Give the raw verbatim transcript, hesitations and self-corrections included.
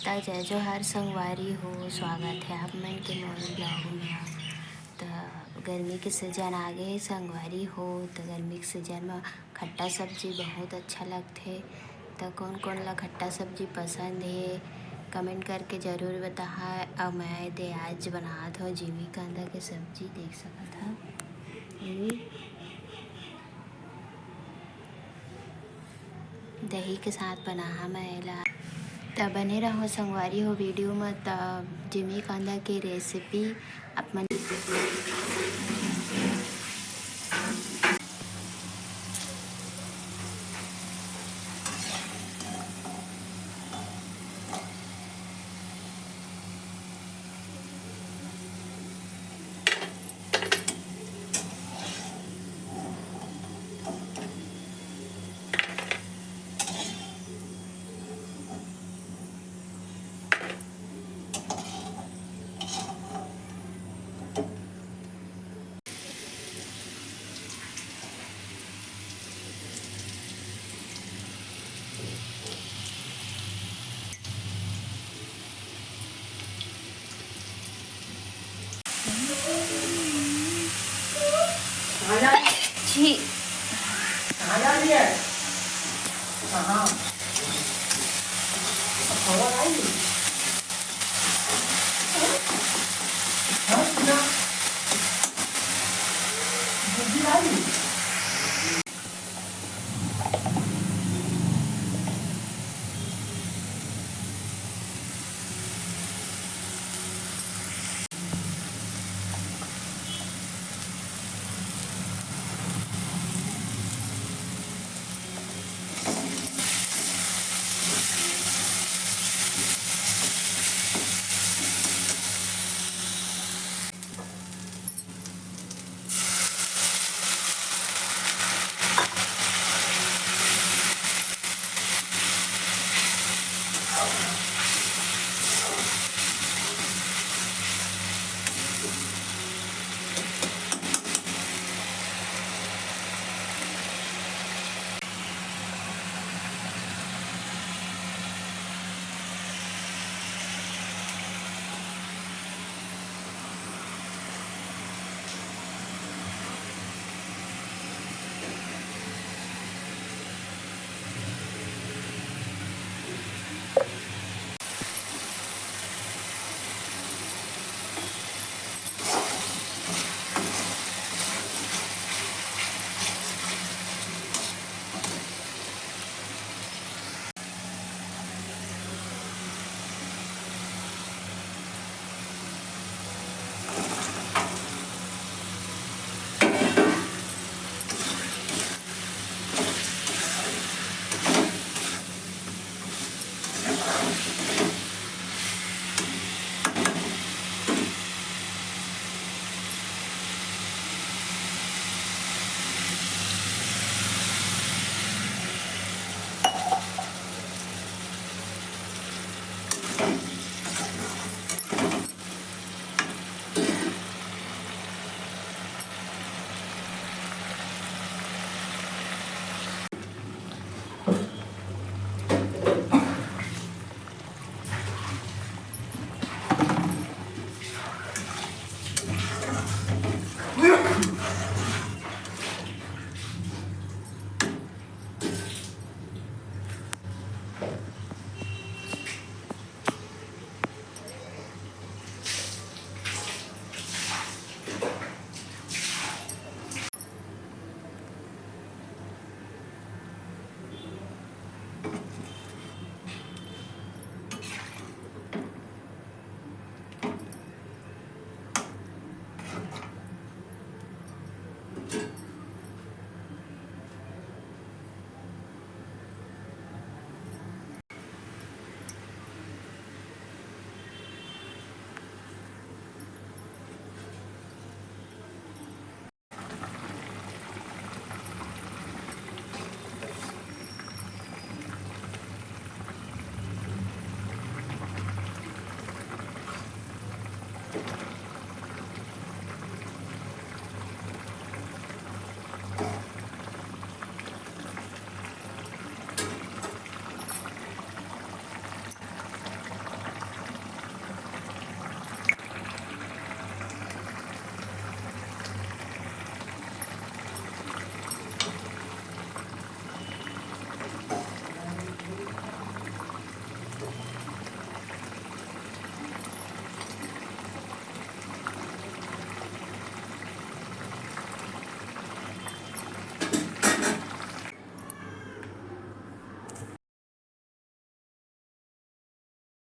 त जय जोहार संगवारी हो, स्वागत हे आप मन के मोर vlog में। त गर्मी के season आ गे हे संगवारी हो, त गर्मी के season में खट्टा सब्जी बहुत अच्छा लगथे। त कोन कोन ला खट्टा सब्जी पसंद हे, comment करके जरूर बताहा। अउ मैं दे आज बनात हव जिमी कांदा के सब्जी, देख सकत हव। ये दही के साथ बनाहा मैं एला। त बने रहो संगवारी हो video म। त जिमी कांदा के recipe आप मन छी।